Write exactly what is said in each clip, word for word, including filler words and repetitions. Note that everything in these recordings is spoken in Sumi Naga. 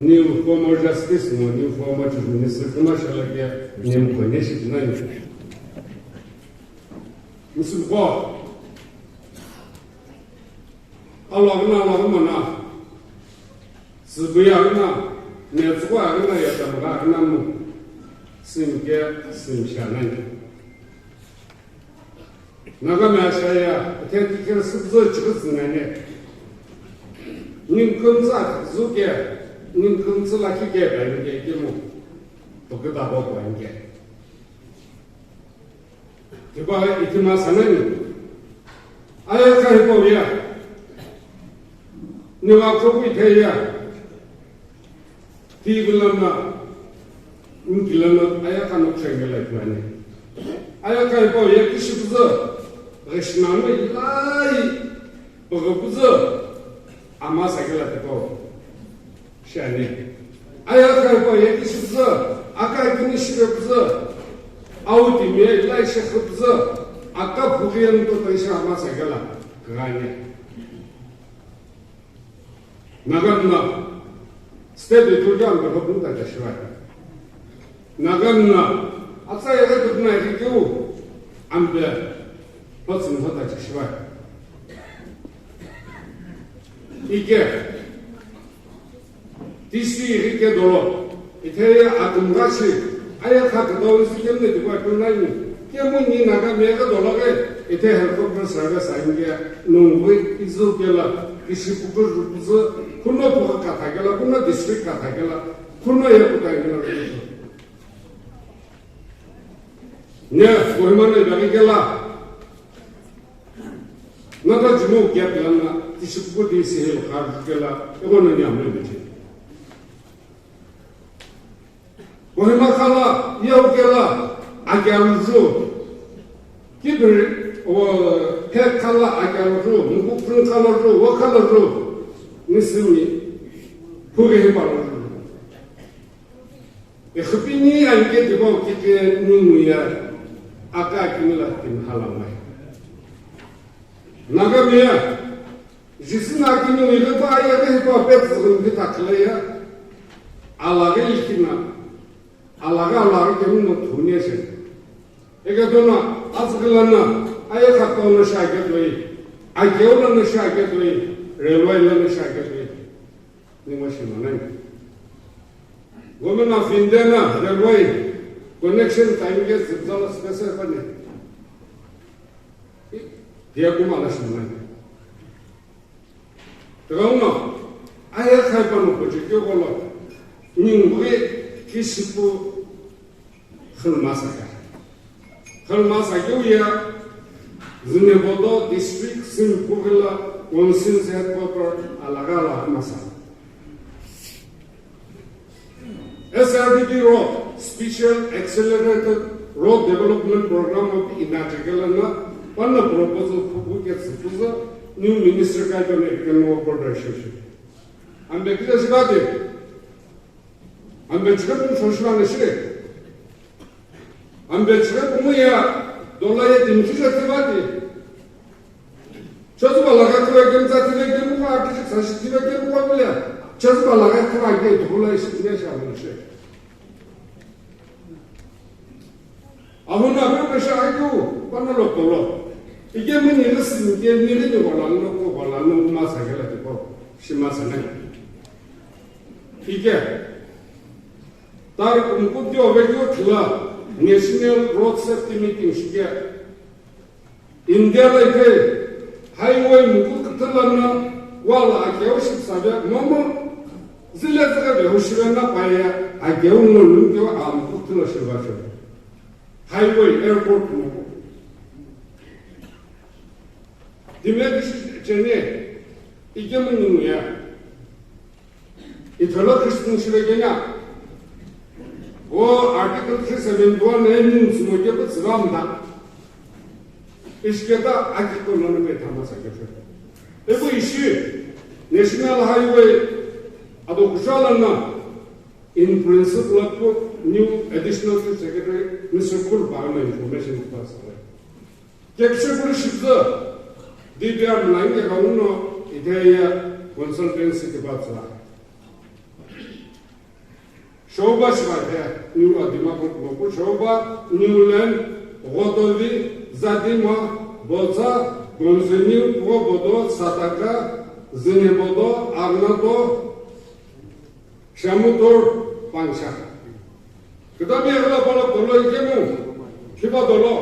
New former justice ngo new former chief minister kuma shala ke name ko ne shi na ni. Musuko. Alo agna alo agna na. Sibuya agna, ne tsuko agna ya tamga agna mu. Sim ke sim shanani. Naga me ashaya, ite dikhen sibzo chikhu zingane. Ning kumza zuke, ning kumza la kike ba inge kimo. Tokita bo ba inge. Tiba itima sanani. Aya ka hipo ya. Niwa kopu ite ya. Ti bilama, ngilama aya kano kshengela ikwani. Aya ka ipo ye kishipuzo, reshinano ilai, pagapuzo, ama sakela tipo. Shani. Aya ka ipo ye kishipuzo, aka kini shipuzo, au timi ilai shipuzo, aka phugiyan to taisha ama sakela, gani. Naganna state ithulu ke ampe hopuni ta chashiwai. Naganna atsa yeghi tupuna yeghi keu ampe hotsini hota chashiwai. Ike T C yeghi ke dolo. Ithai atumgha shi, aya kha kudau isu kemne dikwa keu nani, kemu ni Naga megha dologhe, ithe helicopter service ainge, nungwi izu kela, ishi puku rupuzu, kuno puku katha kela, kuno district katha kela, kuno ye kuta kela. Ne, Kohima ne dagi kela, nata jimo kia kela na, ishi puku di si hel kha kela, ego no ni amle bichi. Kohima khala, yau kela, akyaluju. Kibiri, o, phe khala akyaluju, muku prin khalalu, wa khalalu. Nisimi, phuge hipalalu. Ekhipini anke dibo kike ninguya, aka kimila tim halamai. Naga miya, Jisü na kini uighi pa ayeghi hipau pet zügüni phi takhileya, alaghi likhi na, alaghi alaghi kemi no thuni ese. Eke dona, azüghi lana, aye khatau no shi ake toi, akeu lana shi ake toi, railway lana shi ake toi. Ningo shi manani. Gomina Vinde na railway connection time ke zibzala special pani. Dia kuma la shi manani. Tighenguno, aye khaipa no pochekeu lo, ningughi kishipu khilmasa ka. Khilmasa keu ye, Zunheboto district Simkughi lo council headquarter alaghi alaghi masa. S R D P Road, Special Accelerated Road Development Program of Inachekela na, panna proposal phupu ke tsüpüzü, new minister kaito ne ekeno order shoshu. Ambe kile shibate, ambe chikapun shoshibane shire. Ambe chire kumu ya dola ye timshisha tivati. Chozuba laga tiva kemtsa tive kemu kwa ati sashi tive kemu kwa bile. Chozuba laga tiva ke tukula ishi tive sha mshe. Ahuna be be sha ayu pana lo kolo. Ike mini lisi ke mini ni wala no ko wala no ma sa gela tipo. Shima sa nai. Ike. Tar kumkuti ovekeu thila National Road Safety Meeting shike. India lo ike highway muku kutula na wala akeu shi sabe momo zile zile be hushibe na paye akeu ngolu keu a muku kutula shiba shiba. Highway airport muku. Dime kishi chene ike munu ya. Itholo Christian shile kenya. O Article three seventy one A means mo ke put sram da. Ishketa akiko no me thama sa ke. Ebo ishi National Highway ado kushala na in principle ko new additional chief secretary Mister Kul Barama information ko sa. Kekshekulu shibzü, D P R mlai ngegha uno, ithaiya consultancy tipau tsüla. Shoba shiba khe, New Dimapur kumoku Shoba, New Land, Ghotovi, Zadima, Botsa, Gonzeni, Phugobodo, Sataka, Zinebodo, Arnato, Shamutor, Pangsha. Kitabi agla pala dolo ikemu, khiba dolo,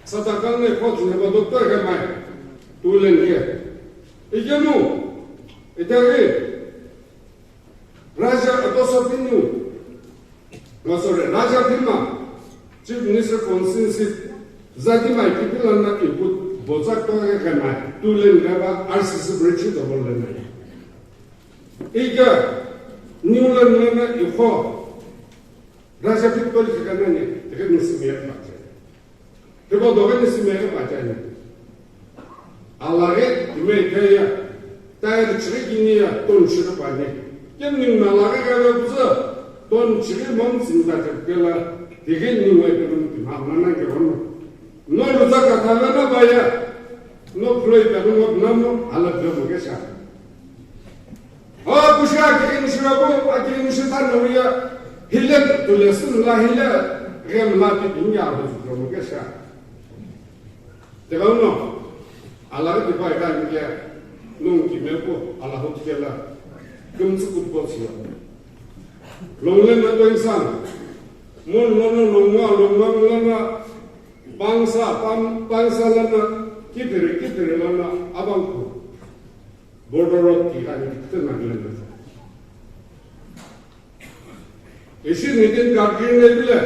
Sataka ne kot ne bodo to kemai, tulen ke. Ikemu, itari, Raja Atosopinu, oh, sorry, Raja Dima, Chief Minister Constituency, Zadima Kipilana Kiput, Bozak Toge Kema, Tulen Gaba, R C C Bridge, Dobolena. Iga, New Land Lena, Iho, Raja Pitpal Kikana, Teknisimiak Mache. Hipau doghi ni simeghi pachani. Alaghi timi kaya, tire chighi kini ya ton chighi pani. Kemni alaghi kaya kuzu, ton chighi mom sinta chepkela, tighi ni wai pegum tima mana ke rono. No luza ka thala na baya, no ploi pegum namu, ala pegum kesha. O kusha akighi ni shirabu, akighi ni shita nuya, hile tulesün la hile ghem la pi pinya abu zukromu kesha. Tebauno, alaghi tipa ita ngiya, nung kimepu, Allahu tikela, kumtsu kutbo tsiyo. Longle na to insan, mon lono longwa, longwa lana, bangsa, bang, bangsa lana, kipiri, kipiri lana, abangku. Border road ki ani tena gilena. Ishi nitin Gadgil ne bile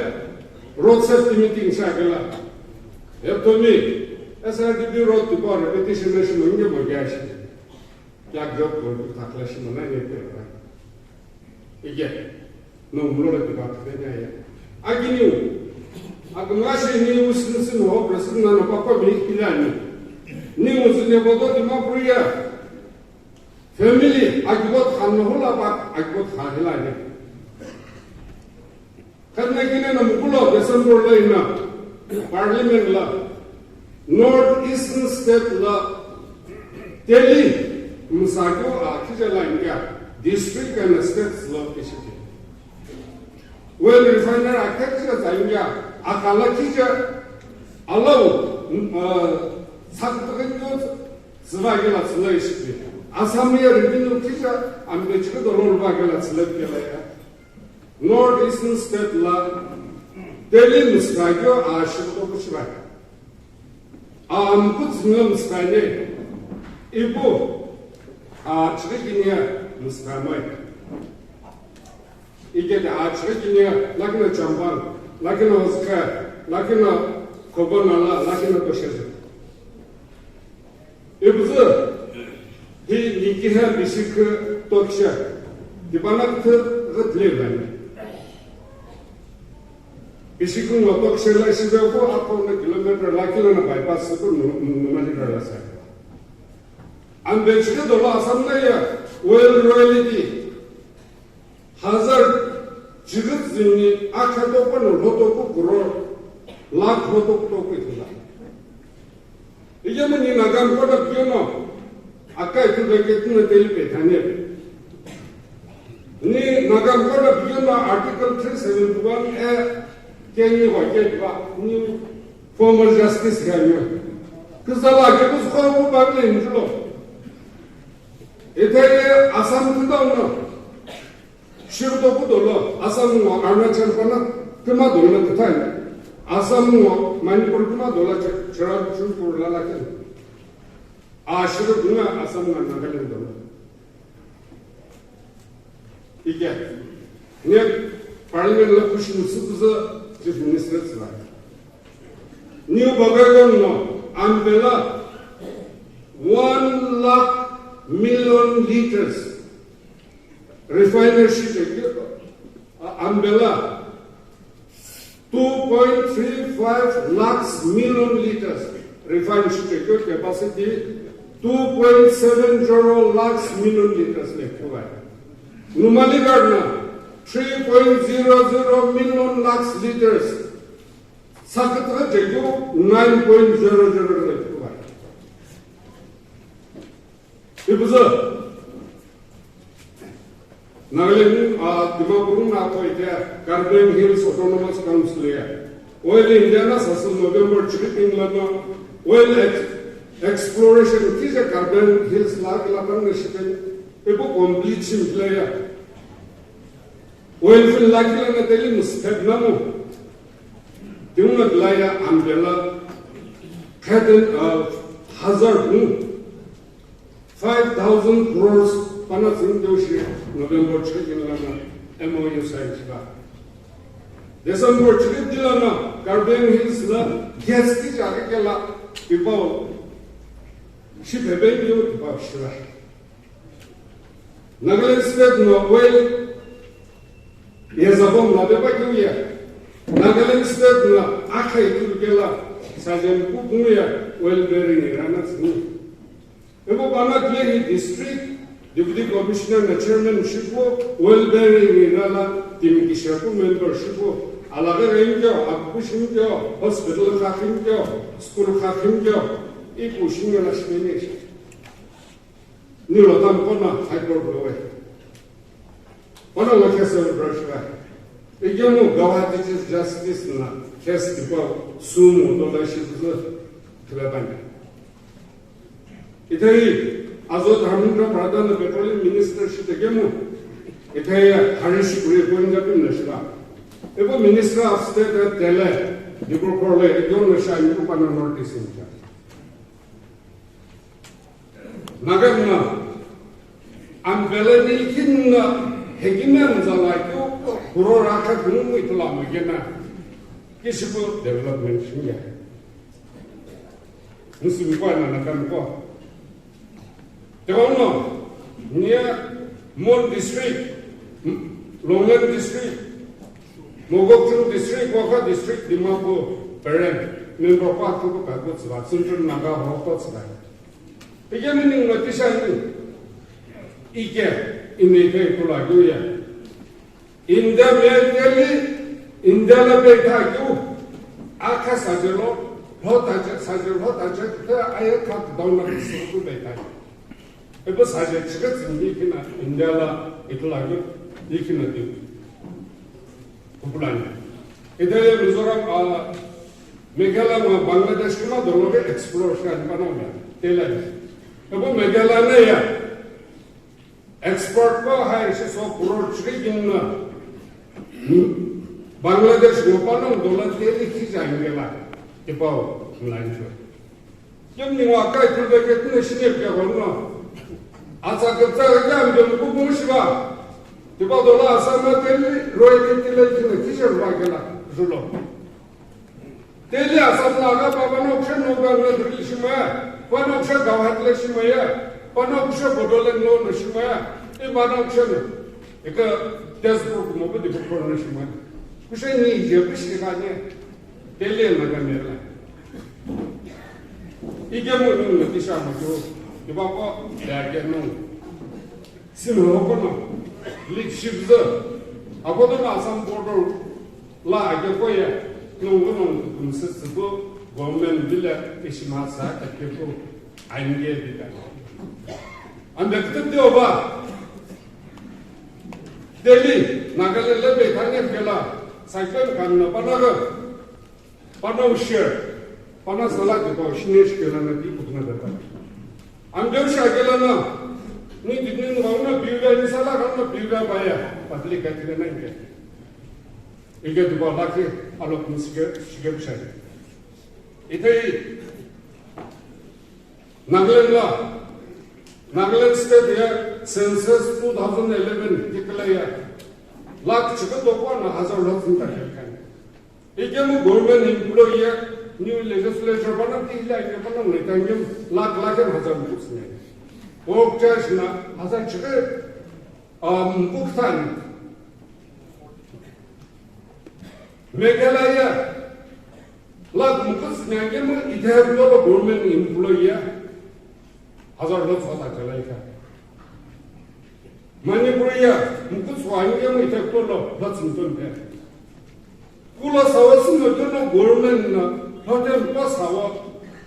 road safety meeting sa gila. Eptomi S R D P road tu ko repetition na shimo inge mo gashi. Kya job ko takla shimo na ne pe. Ige. No mlo le tiba tene ya. Aginiu. Agmashi ni usinsin ho president na pa ko bi ilani. Ni uzile bodo di ma priya. Family agbot khan no hola ba agbot khan hilani. Khanna kine na mukulo December la ina parliament la North Eastern State la Delhi msakyo a khija la inga district and states la kishiti. Oil refiner a khija za inga akala khija alau sakto tsüva gila tsüla ishiti. Assam ya revenue khija ambe chikadolo ruba gila tsüla gila ya. North Eastern State la Delhi msakyo a shito kuchiba. A amkut zimyo msakane. Ibu a chirikinya msakamai. Ikete a chirikinya lakina Chambal, lakina Hoska, lakina Kobanala, lakina Tosheze. Ibuzü, hi nikiha bishikü toksha, dibana kuthu ghatle bani. Bishikü ngo toksha la shibe ko apo na kilometer la kilo na bypass ko numali la sa. Ambe chike dola Assam na ya, well royalty. Hazar chigit zini akha topa no loto ku kuro lakh loto ku toku ithula. Iyemuni Nagam kona piyono akai tu veketuna teli pe thane. Ni Nagam kona piyono article three seventy one A keni wa ke ba ni former justice ga yo. Kizala ke kus ko ko ba ni julo. Ithai Assam kudau no. Shirdo kudolo Assam ngo Arunachal pana kima dolo kuthai. Assam ngo Manipur kima dolo Cherachur la lakhi. A shirdo nga Assam nga Nagaland dolo. Ike. Ne parliament la kushi musukuza chief minister tsla. New Bagagon no ambela one lakh million liters. Refinery shi chekyo, ambela two point three five lakhs million liters refine shi chekyo capacity, two point seven zero lakhs million liters le kuwai. Numaligarh na three point zero zero million lakhs liters. Sakatha chekyo nine point zero zero le kuwai. Ibuza. Nagaland, uh, Dimapur na ko ite Karbi Hills Autonomous Council ya. Oil India na sasü November chiri tingla no oil ex-, exploration kije Karbi Hills la kila pan na shipen ipu complete shim kila ya. Oil field la kila na teli muspet na mo. Tingna kila ya ambela khaten, uh, hazar mu. Five thousand crores pana tsüni teu shi November chiri tingla na M O U sign shiba. December chiri tingla na Karbi Hills la gas kije kela tipau shi pepe niu tipau shiba. Nagaland State no oil ye zabom la pepa kiu ye. Nagaland State no akhai kiu kela sajen ku kungu ye oil bearing ye rana tsüni. Ebo pana kile hi district deputy commissioner na chairman shipu, oil bearing ye rana timi kishapu member shipu, alaga rengyo, apu shingyo, hospital kha khingyo, school kha khingyo, ipu shingyo la shimeni. Nilo tam kona High Court lo we. Ono lo case lo brush ba. Ikemu Guwahati Chief Justice na case tipo sumo to la shi zu kile bani. Ithai Azo Dharmendra Pradhan na Petroleum Minister shi tegemu. Ithai Harish Puri Punjab na shi ba. Ebo Minister of State tele Dibrugarh le ikemu na shi ani kupana notice in charge. Naganna, ambela nilkhinna hegina nzala kyu kuro rakha kunu itula magena, kishipu development shinga. Nsimkwa na nakamkwa. Teono, nia Mon District, Longleng District, Mokokchung District, Wokha District, Dimapur, Peren, Ningbo Park, Tuku Kaku, Tsiba, Tsinchun Naga, Hoko, Tsiba. Pekemini ngoti shani, ike, ini ke kula guya. India me teli, India la pe tha kyu, akha sajelo, hota je, sajelo, hota je, te aye kha down na su ku pe tha. Ebo saje chikha tsindi kina India la itula kyu, ikina di. Kupulani. Italia Mizoram, ah, Meghalaya ma Bangladesh kima dolo ke explore shan panamya. Tela. Ebo Meghalaya na ya. Export ko hai shi so crore chiri ginna. Hmm? Bangladesh go panam dola teli khija ingela. Tipau mlanjo. Yem ni wa kai tu de ke tne shine ke go no. Atsa ke tsa ke am de ku bu shiba. Tipau dola asama teli roi ke tile tine khija ba gela. Julo. Teli Assam la aga pa pano kshe Nagaland na dhurili shimoya, pano kshe Guwahati la shimoya, pano kshe Bodoland lo no shimoya, e pano kshe no. Eka Tezpur kumo pudi Dibrugarh no shimoya. Kushe ni je bishi kanye. Teli na kamera. Ike mo ni no tisha mo jo. Iba ko ya ke no. Simi hokono, leadership zü, akodono Assam border la akekoye, nongu nongu kumsü tsüpu, government bile ishima sa akepu, ainge bita. Ande kutubdi oba, Delhi, Nagaland le Bethania kela, cyclone kanna panaga, Panau share, pana sala ke pau shine shikela na di kutna data. Amdeu shakela na, ni di ni ngau na biuga ni sala kan na biuga baya, public ka tile na inge. Inge di ba laki alok ni shike, shike bishai. Ithai Nagaland la, Nagaland state ya census two thousand eleven tikla ya, lakh chika dokwa na hazar lakh zinta ya kan. Ikemu government employee ya, new legislature pana ti ila ikemu pana ngai tangem lakh lakh hazar mukusne. Work charge na hazar chika, um, buktan. Meghalaya, lakh mukus nyangemu ithe kulo government employee ya, hazar lo tsota chalai kha. Manipur ya, mukus wa nyangemu ithe kulo lo tsumton pe. Kulo sawa sumo tono government na, hotel pa sawa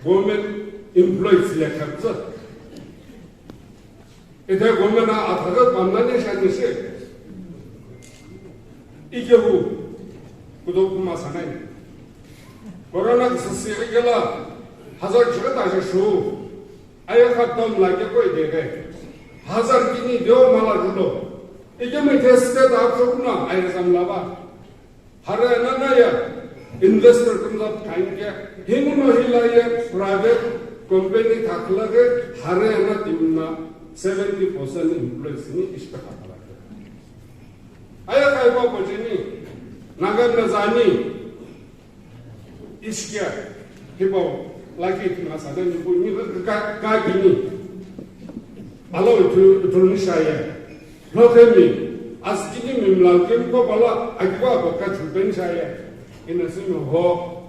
government employees le kha tsa. Ite government na athaga pamnani shani shi. Ikehu kudo kuma sanai. Corona kisisi ikela hazar chighi taja shu. Aye khatom la ke koi dege. Hazar kini deo mala rulo. Ike mi teste da chokuna aye zamlaba. Hare na na ya investor kumza kainke. Himuno hila ya private company thaklage hare na timna seventy percent employees ni ishte khatlage. Aya kaiba pojeni, Naga na zani, ishkia, hibo, laki tima sa, then you put me ka, ka kini. Alo tu, tu ni shaya. Lo kemi, as kini mi mla kem ko bala, akiba ko ka tu ben shaya. Ina simi ho,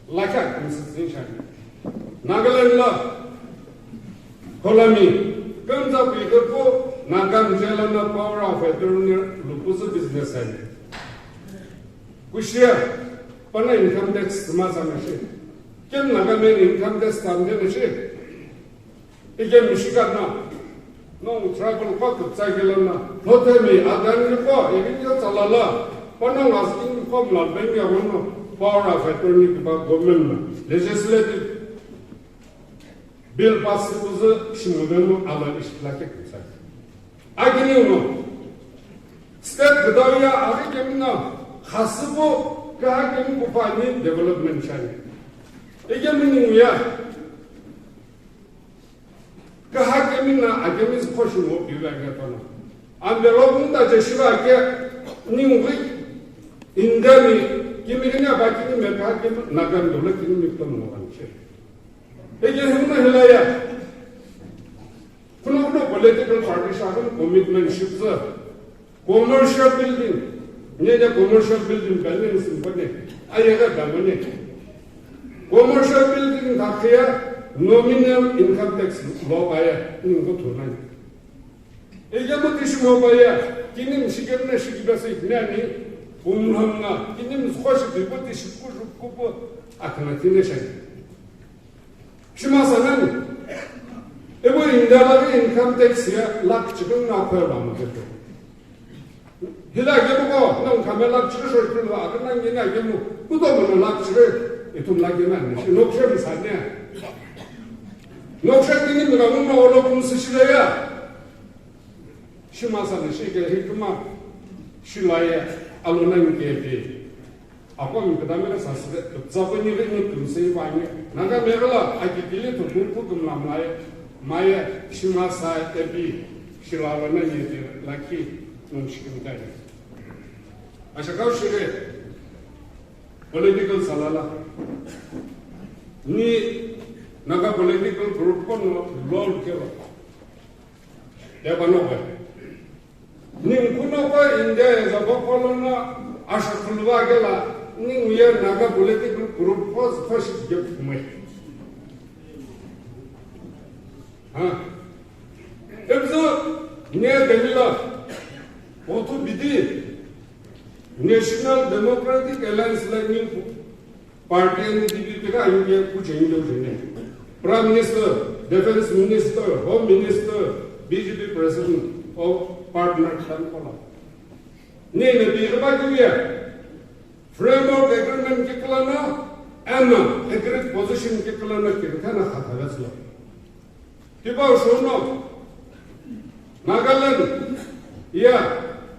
laki a kumsa sin shaya. Nagaland la, Kolami, kamza pikepu, Naga mjela na power of attorney lupusu business ani. Kushia, pana income tax sima sa nashi. Kem Naga men income tax tamde nashi. Ike Michigan na, no travel ko kutsa gela na, hotel mi adan ko, even yo salala, pana ngaskin ko mla ben ya wono, power of attorney kiba government na, legislative Bill pass kuzu shimudenu ala ishpilake kusa. Agini uno. State gdawia agi kemina khasibu kaha kemi kupani development shani. Ege mini uya. Kaha kemina agemi khoshimo biwa ngatona. Ambelo kunda jeshiba ke ningi indemi kimi kini abakini me kaha kemi nagan dole kini mikton mo anche. Ege himna hilaya. Kuno kuno political party shakun commitment shipsa. Commercial building. Nye de commercial building building simpone. Ayega damone. Commercial building thakia nominal income tax law aya ningo thunani. Ege mo tishimo baya kini mshikemna shikibasa itnani. Umhamna kini mskhoshi bipo tishikuju kupo akana tineshani. Shima sanani. Ebo India lagi income tax ya lakh chikung na khoi ba mo keto. Hila ke ko nang kame lakh chikung shoi kung ba akana ngina ke mo. Kudo mo lakh chikung itum lagi na ni. Noksha mi sanya. Noksha kini mi kamu ma olo kum sishile ya. Shima sanani shi ke hikuma. Shilaya alona ngike pe. Ako mi kadamira sasire, zako ni ri ni tumsei vani. Naga megala akikili to kumpu kumla maye, maye shima sa epi shilala na yedi laki nung shikim tani. Ashakau shire political salala. Ni Naga political group kono lol kero. Deba no ba. Ning kuno ko India ya zaba kolono asha khulwa gela ning uya Naga political group ko ko shi ge kumai. Ha. Ebzo ne dalila otu bidi National Democratic Alliance la ning Party ani D P P ka ani ke kucheni do jene. Prime Minister, Defense Minister, Home Minister, B J P President of partner kan kola. Ne ne bi ba ki ya. Framework agreement ke kala na, ana agreed position ke kala na ke kana khata gasla. Tiba ushono Nagaland ya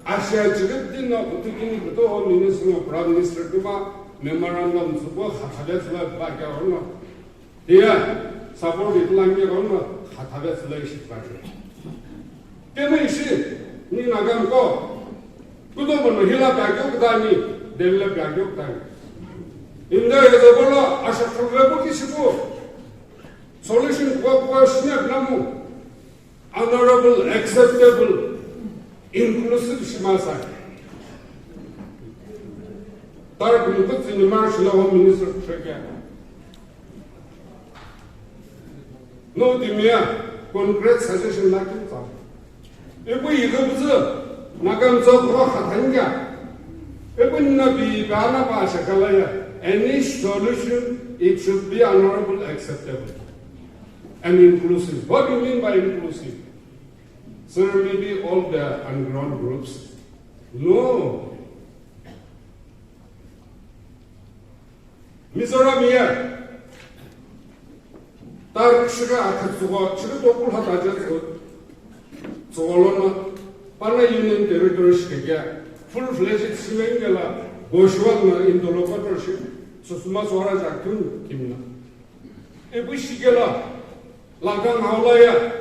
Asia chigit din na utikini kuto ho minister no prime minister tiba memorandum subo khatale sula ba kya hono. Tiya support itlangi hono khatale sula ishi ba. Kemi ishi ni Nagam ko kuto bono hila ba kyo kdani, delila ba kyo kdani. Inda ya bolo asha khulwe bo kishibo. Solution kuwa kuwa shina binamu honorable, acceptable, inclusive shimasa. Tarak mukut sini mar shila Home Minister kushakya. No dimia concrete suggestion lakin sa. Ipu yighibuzu Nagamtso kuro khatanya. Ipu nina bi bana ba shakalaya. Any solution, it should be honorable, acceptable, and inclusive. What do you mean by inclusive? Sir, maybe all the underground groups. No. Mizoram ye tarikh shigha akha tsügho, shigha tokhu lha taje tsügho, tsügho lono pana Union Territory shikekea full-fledged shimengela Goshwal na Indolo Pator shi Susuma Swaraj akitun kimna. Ipu shikela Lagang haula ya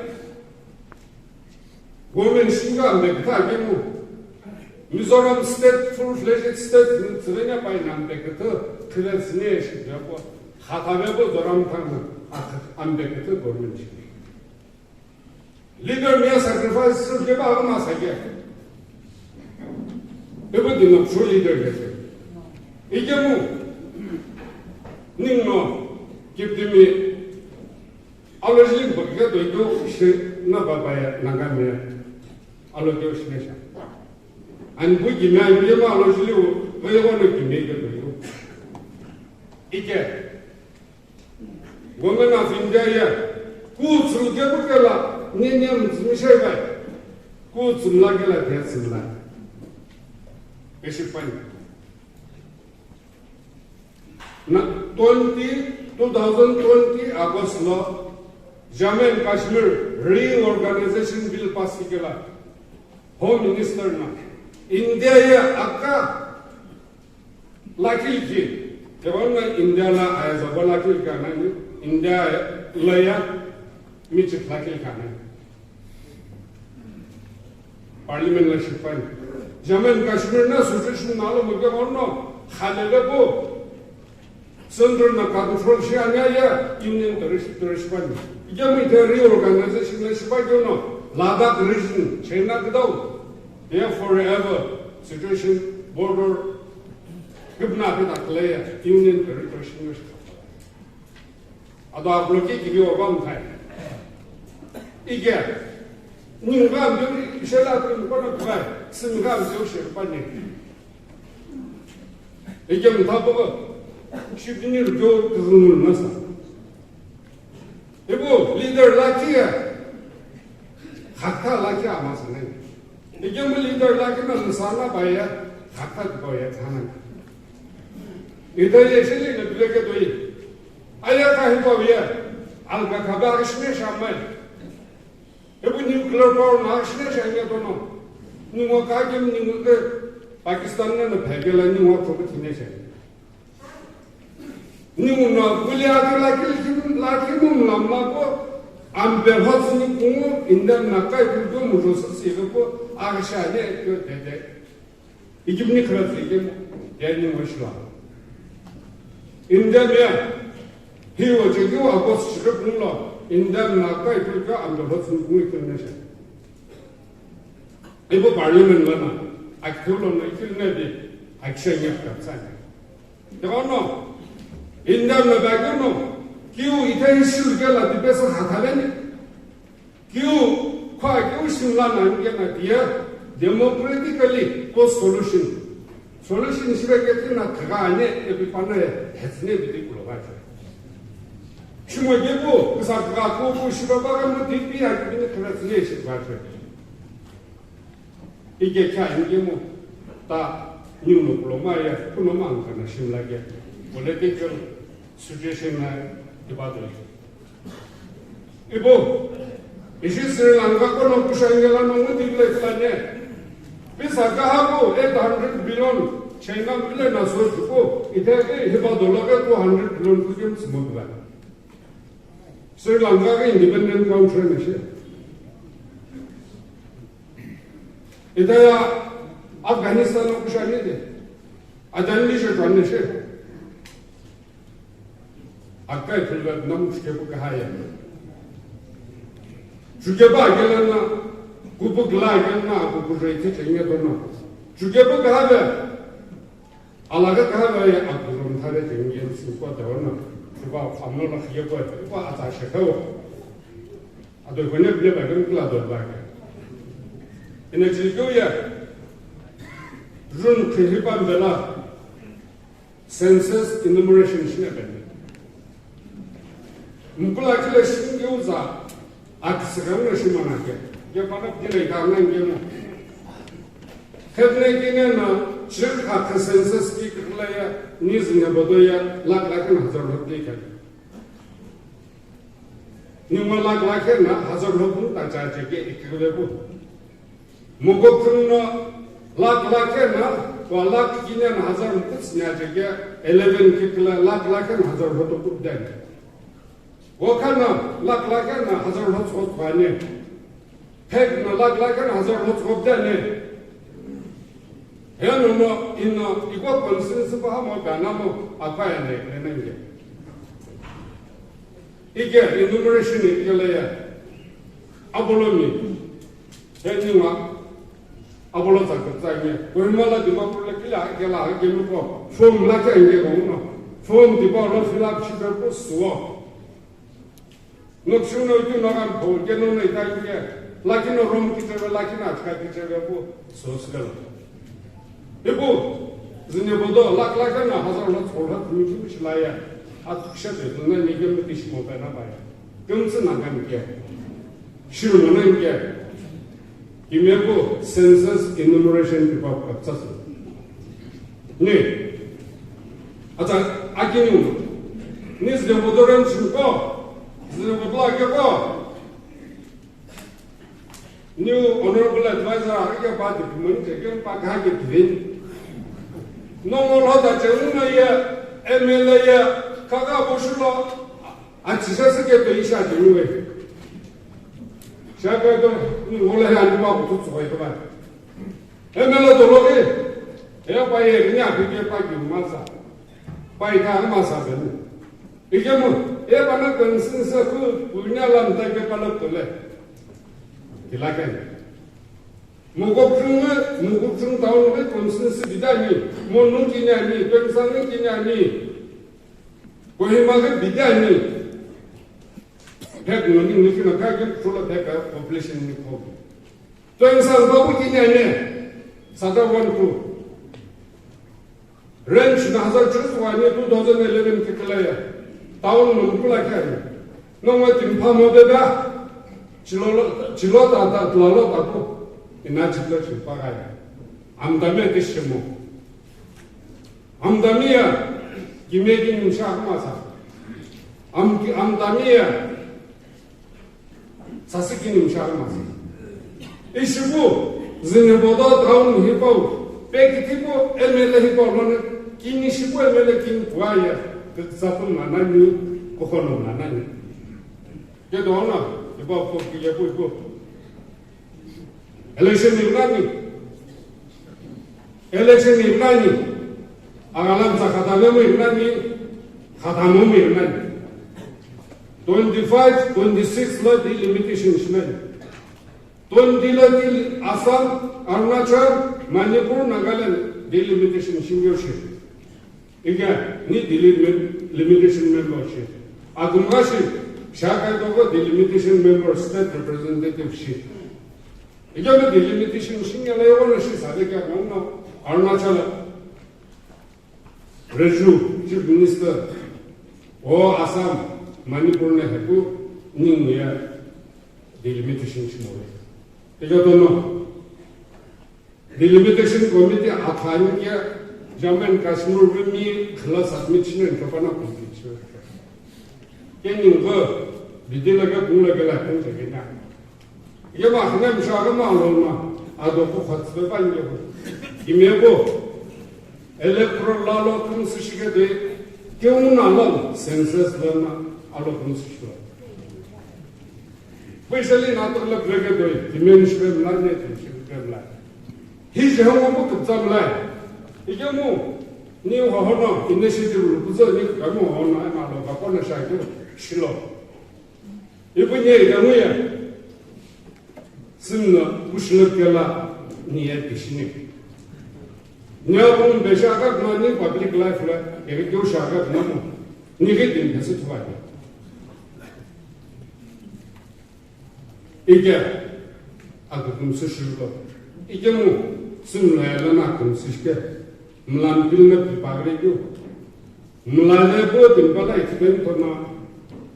government shinga ambe kutha kemu. Mizoram state full-fledged state ni tsirenya pai na ambe kutha khile sine shi japo. Khata bebo Zoram thang na ambe kutha government shinga. Leader miya sacrifice sirke ba ma sake. Ipu dino true leader ke. Ikemu ningno kiptimi alojili bakike doido shi na babaya nangame alojili shi nesha. Ani bu kimi ani yema alojili u gaiwa no kimi ke doido. Ike. Government of India ye kutsum kepukela nene mtsumishai bai. Kutsum lakela ketsumla. Keshipani. Na twenty, two thousand twenty August lo Jammu and Kashmir Reorganization Bill pass kela Home Minister na India ye aka lakilki, kebang na India la ayazaba lakilki anani, India la ya michik lakilki anani. Parliament la shipani. Jammu and Kashmir na situation na lo mo kebang no khalele bo. Central na control shi anya ya Union Territory shipani. Ike mo ite reorganization la shipa kyo no Ladakh region China kidau. There forever situation border kibna kida kle ya Union Territory shino shi. Ado abloki kiri oba mthai. Ike. Ninga mbiu shela tu mkono kubai. Singa mbiu shepani. Ike mthapo. Shipini rjo kuzunul nasa. Ibu leader lakhi ya. Hakha lakhi ama sanai. Ike mu leader lakhi na sana baya. Hakha baya thana. Ida ye shili na bileke doi. Aya ka hipa ye. Alka kaba ishme shamai. Ibu nuclear power na ishme shanya tono. Ningo kagim ningo ke Pakistan na na phegela ningo chokuthine shanya. Ninguno kuli ake lakhi lakhi nungu namna ko ambe hotsi ni kungu Indian na kai kujo mujo sisi ko aksha ne kyo dede. Ijimni khara tsike mo deni mo shwa. Indian ya hi wo je kyo akos shire kungu lo Indian na kai kujo ambe hotsi ni kungu kyo ne sha. Ibo parliament lana aktholo no ikil ne de aksha nya ka tsani. Deghono, Indian na bagino, kiu ithai shilke la tipesa hathaleni. Kiu, khwa kiu shimla na nge na dia, democratically ko solution. Solution shibe ke tina kagane, epi pana ya, hetsine biti kulo ba chwe. Shimo gebu, kisa kaga kuku shibe ba ga mo tipi ya kibini kira tsine shi ba chwe. Ike kya inge mo ta niu no kulo ma ya kuno ma angka na shimla ke political situation na debate. Ibo ishi Sri Lanka ko no kusha inge la no muti le kla ne. Pisa ka ha ko eight hundred billion China bile na so ko ite ke hiba dollar ke two hundred billion ku kem simo ba. Sri Lanka ke independent country na shi. Ita ya Afghanistan no kusha ni de. Adan ni shi twan ni shi. Akai philga nam shi ke ku kahaya. Shuke ba ke na ku bu kla ke na ku ku rei ti chenye to na. Shuke bu kahaya. Alaga kahaya ya aku rom thare chenye si ko ta na. Ku ba famno la khie ko. Ku ba ata shi ko. Ado kone bile ba kene kula do ba ke. Ina chilkyo ya. June khihi pambela census enumeration shine bende. Mkula kile shingyo za akisigamu na shimana ke. Ke pana kile ka na ngemo. Khedne kine na Shirkha census ki kikila ye, ni zine bodo ye, lakh lakh na hazar lot ni kali. Ni mo lakh lakh na hazar lot nu ta cha che ke ikile bu. Moko kunu lakh lakh na, wa lakh kini na hazar mkutsi nya che ke, eleven kikila lakh lakh na hazar lot tu den. Wo khan na lakh lakh na hazar lot tu ne. Phek na lakh lakh na hazar lot tu den. Eno no, ino, iko constituency pa mo ba na mo, akwa ya ne, ne nge. Ike enumeration ikele ya. Abolomi. He ni ma. Abolo tsa kutsa nge. Kohima la Dimapur la kila, kila, kemiko. Form la kya nge ko no. Form di ba lo fill up shi pe pu suo. Nokshung no tu no gam pho, ke no no ita ke. Lakhi no rom ki tebe, lakhi na atka ki tebe pu, so skala. Ipu, zine bodo, lakh lakh na hazar lot, lot, mi ki shi la ya. At ksha de, na ni ke mi shi mo pe na ba ya. Kung tsu na kan ke. Shiru mo na ke. Kimepu census enumeration department tsatsu. Ni. Acha, akinu. Ni zine bodo ran shuko. Zine bodo ake ko. New honorable advisor, ake ba de kumani ke ke pa ka ke din. No mo lo da che no ye, M L A ye, ka ka bo shu lo. Achi sha sike to isha jiniwe. Shaka to ni ngola ya ni ba kutu tsoi to ba. Emela to lo ke. E pa ye ni a ke pa ki masa. Pa ika masa ben. Ike mo, e pa na kan sin sa ku punya lam ta ke pa lo to le. Kilakan. Mokokchung, Mokokchung town ke constituency bidani, Monung kinyani, Tuensang kinyani, Kohima ke bidani. Phek ngoni ngini kina ka ke chula phek population ni ko. Tuensang babu kinyani, sada one two. Range na hazar church wani two thousand eleven kikila ya. Town no mkula kya ya. No ma timpha mo beba. Chilo, chilo ta ta, tlalo ta po. Ina chitla chimpa kaya. Amdami ati shimo. Amdami ya. Kimedi nimsha akma sa. Am, amdami ya. Sasi kini mshari masi. Ishibu, zine bodo town hipau, peki tipo M L A hipau lona, kini shibu M L A kini kuaya, kutsapu nanani, kokono nanani. Ke dona, ipa po kiye po ipo. Election ni nani? Election ni nani? Agalam sa khatame mo nani? Khatamo mo nani? Twenty-five, twenty-six la delimitation shimani. Twenty la di Assam, Arunachal, Manipur, Nagaland delimitation shimyo shi. Iga ni delimitation member shi. Agumga shi, shakai dogo delimitation member, state representative shi. Iga ni delimitation shi ngela yogo na shi sale kya ngona Arunachal. Reju, Chief Minister, o Assam, Manipur na hepu, ningu ya delimitation shi mo. Iga dono. Delimitation Committee athani ke Jammu and Kashmir mi khla submit shina chopana complete shina. Keningo bidila ke kungla ke la kung ke na. Ye ma khna msha ke ma lo ma ado ko khat be pa nge ko. Kimebo electoral la lo kung su shike de ke una lo census lo ma alo kung su shike. Pwisa li na to la breke doi, dimension la ne dimension la. Hi je ho mo ko tsam la. Ike mo ni ho ho no initiative lu kuzo ni ka mo ho no ma lo ka ko na sha ke shilo. Ibu ni ka mo ya. Sim no kushilo ke la ni ya kishini. Ni ya ko be sha ka ma ni public life la, e ke sha ka ma mo. Ni ke din ka se tuwa. Ike akukumsü shirlo. Ike mu sümlaya lana akumsü shike. Mla mpilna pipagre kyu. Mla le bo timpala ikipeni tona.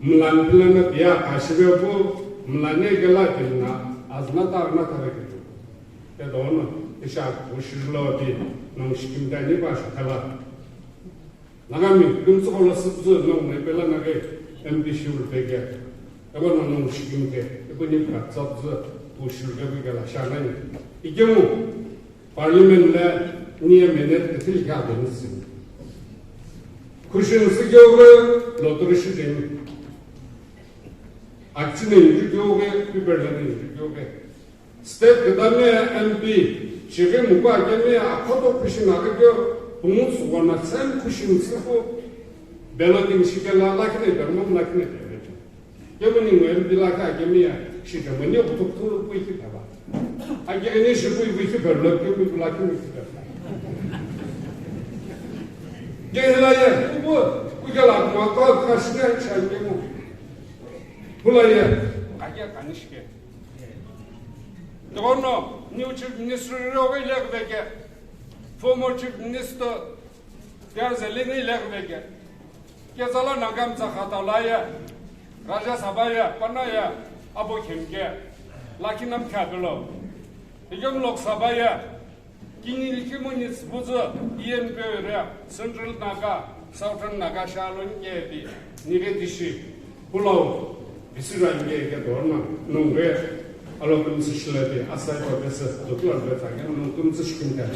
Mla mpilna piya kashibe bo mla ne gela pilna azna tarna tare kyu. Edono isha kushirlo di. Nongu shikimta nipa shikala. Nagami, kümtsü kola süpzü nongu nepela nage M P shiwul peke. Ego no nongu shikimte, ego nipa tsapzü, pushul ke bigala shanani. Ikemu, parliament la niye menet ketil ka bensin. Kushin sikyoge, loturi shidemi. Akchine injikyoge, piperlani injikyoge. State kedame M P, shighi mukwa kemi akhoto kushin akikyo, pungu suwana sen kushin siku, balloting shikela lakine bermam lakine bermam. Kemi ni M P laka kemi ya, shikemani kutuktu kuiki baba. Akigini shikui kuiki berlo kemi lakine kuiki baba. Gehla ya, kubo, kuikela kuma kwa kashina shangemu. Hula ya, akia kanishike. Tono, new chief minister rogo ilegbeke, former chief minister, Pierre Zelini ilegbeke. Kezala Naga mtsa khatala ya, Rajya Sabha ya, pana ya, abo khemke, lakinam khabelo. Igam Lok Sabha ya, kini likimuni tsibuzü, E N P re, Central Naga, Southern Naga shalon kebi, nige dishi, pulau, bisira nge ke dorna, nungre, alo kumsi shilati, asai ko bese, doktor bese, nung kumsi shikinta.